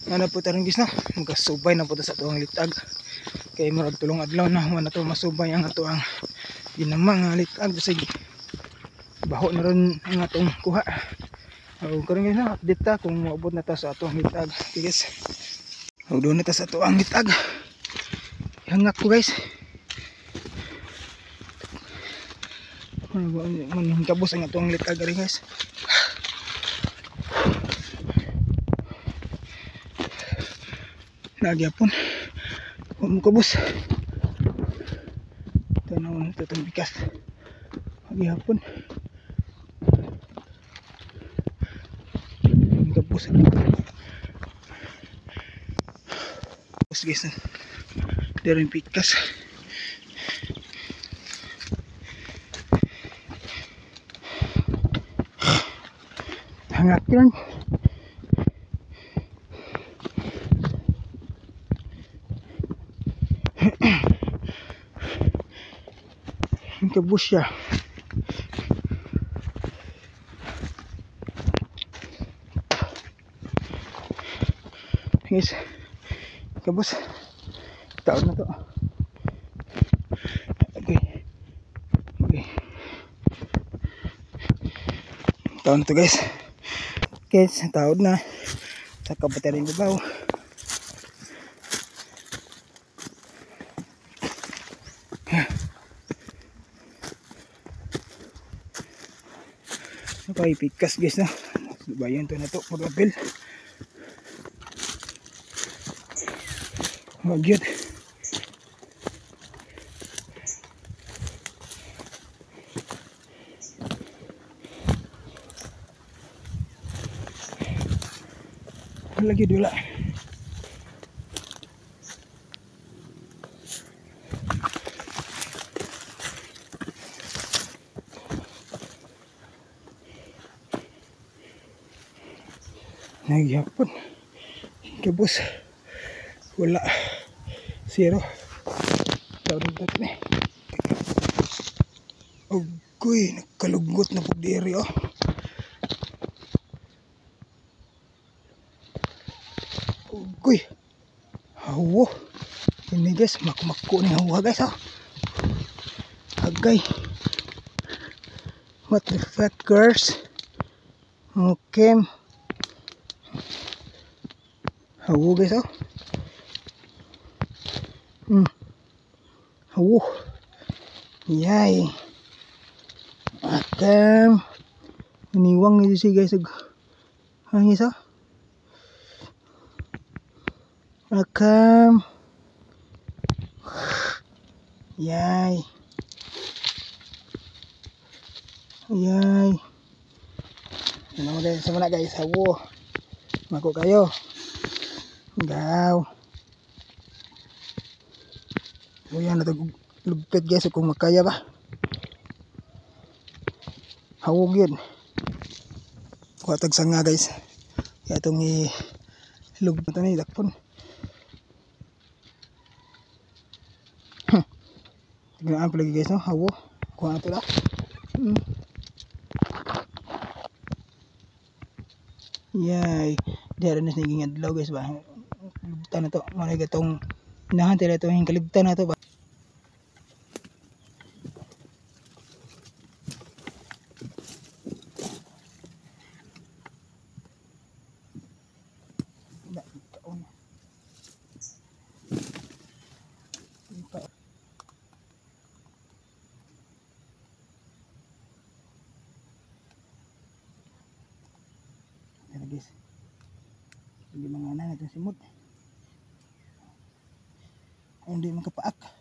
Ano po taron guys no, magasubay na po ta sa atuang litag. Kay murag tulong adlaw na man ato masubay ang atuang ginama nga litag bisag baho na ron ang atong kuha. O karon guys no, update ta kung moabot na ta sa atuang litag. Okay guys. O doon na ta sa atuang litag. Hangak ko guys. Manghingkabos ang atuang litag rin guys. Nagyapon kumukabos. Tanaw na itong bikas. Nagyapon. Kabos. Kabos guys. Dari yung pikas. Hangat yun. Kabus siya. Guys, kabus. Taon na to. Okay. Okay. Taon na to guys. Guys, taon na. Saka battery yung babaw. Okay, pikas guys na. Bayan to na to pag-apil. Magyud. Wala gyud, wala. Nagyapon. Kabos. Wala. Zero. Tawag na. Ugoy, nagkaluggot na po diri oh. Ugoy. Hawo. Ini guys, makumako ni hawa guys oh. Agay. What the fuck girls? Okay. Hawo guys oh. Hawo. Yay. Akam. Iniwang nito siya guys. Hangis oh. Akam. Yay. Yay. Ano guys, sama na guys. Hawo. Mako kayo. Gaw. Uyan na lugpit guys kung makaya ba. Hawog yun. Kuha tag sanga guys. Kaya itong ilugpit na ni dakpon. Tignan pa lagi guys no, hawo. Kuha na to la. Yay. Diara na naging adlaw guys ba. Lugtan na to. Muna itong inahan tila itong kaligtan na to ba. Guys, hindi mga anak itong simot. Ay, hindi makapaak.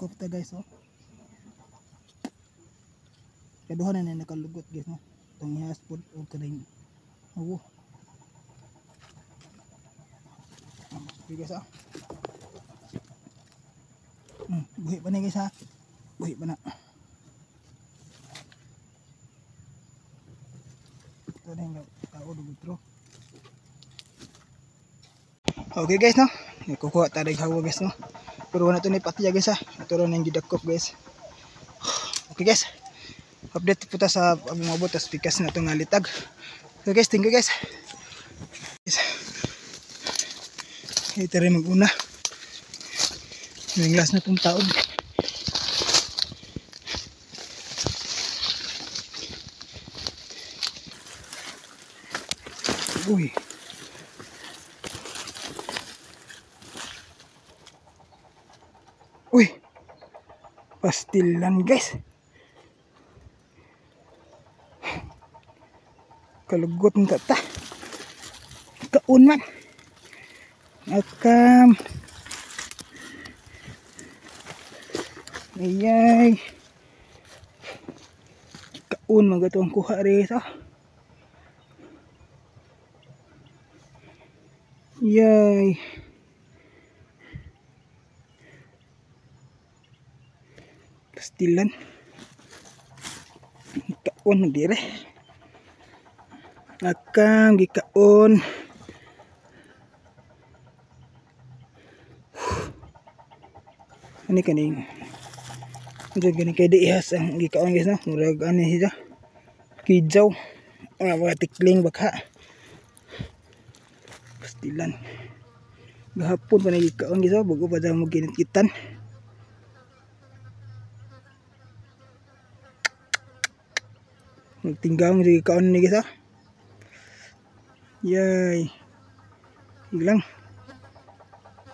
Nagdakop ta guys oh. Kaduha na nakalugot guys no. Itong ihas po og kaning hawo. Okay guys ah. Buhi pa na guys ha. Buhi pa na. Ito na yung tao dugutro. Okay guys no. Kukuha tayo ng hawa guys no. Pero wala ito ni patiya guys ha. Ito rin ang gidakop guys. Okay guys. Update po ta sa abong abot tas pikas na itong litag. Okay guys, thank you guys. Ito rin mag-una. Yung last na itong taon. Uy. Uy. Pastilan guys. Kalugot ng kata. Kaun man. Akam. Ayay. Kaun man gato ang kuha rito. Yay. Pastilan. Kaun dire. Akam gikaon. Ani kaning diyan gani kay diihas ang gikaon guys no. Murag ani siya. Kijaw. Mga tikling bakha. Pastilan. Gahapon pa na gikaon guys bago pa daw mo ginitgitan. Magtinggang gikaon ni guys ah. Yay. Ilang.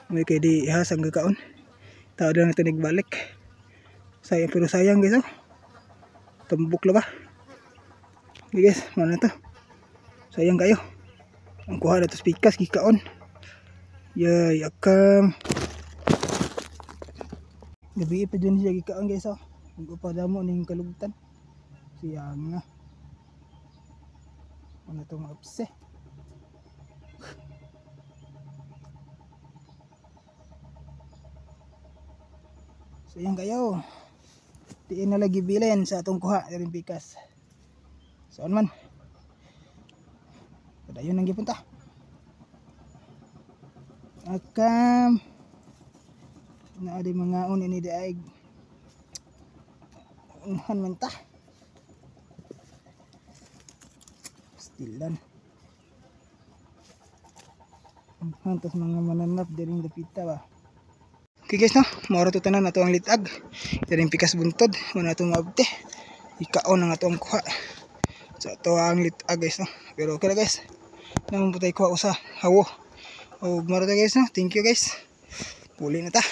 May kay di ihas ang gakaon. Tao lang ito nagbalik. Sayang pero sayang guys oh. Tambok la ba? Okay guys, mana to? Sayang kayo. Ang kuha na to pikas gikaon. Yay, akam. Gabi pa dun siya gikaon guys oh. Ang upadamo ning kalugtan. Siyang na. Ano tong apse? So yan kayo. Tiin na lagi bilin sa atong kuha rin pikas. So man. Padayon ang gipunta. Akam. Naa di mga un ini daig. Unhan man ta. Pastilan. Unhan tas mga mananap diring dapita ba. Okay guys no, mauro to tanan ato ang litag. Diring pikas buntod, wala atong maabte. Ikaon ang ato ang kuha. So ato ang litag guys no. Pero okay na guys. Naman po tayo kuha usa hawo. Og mauro to guys no. Thank you guys. Puli na ta.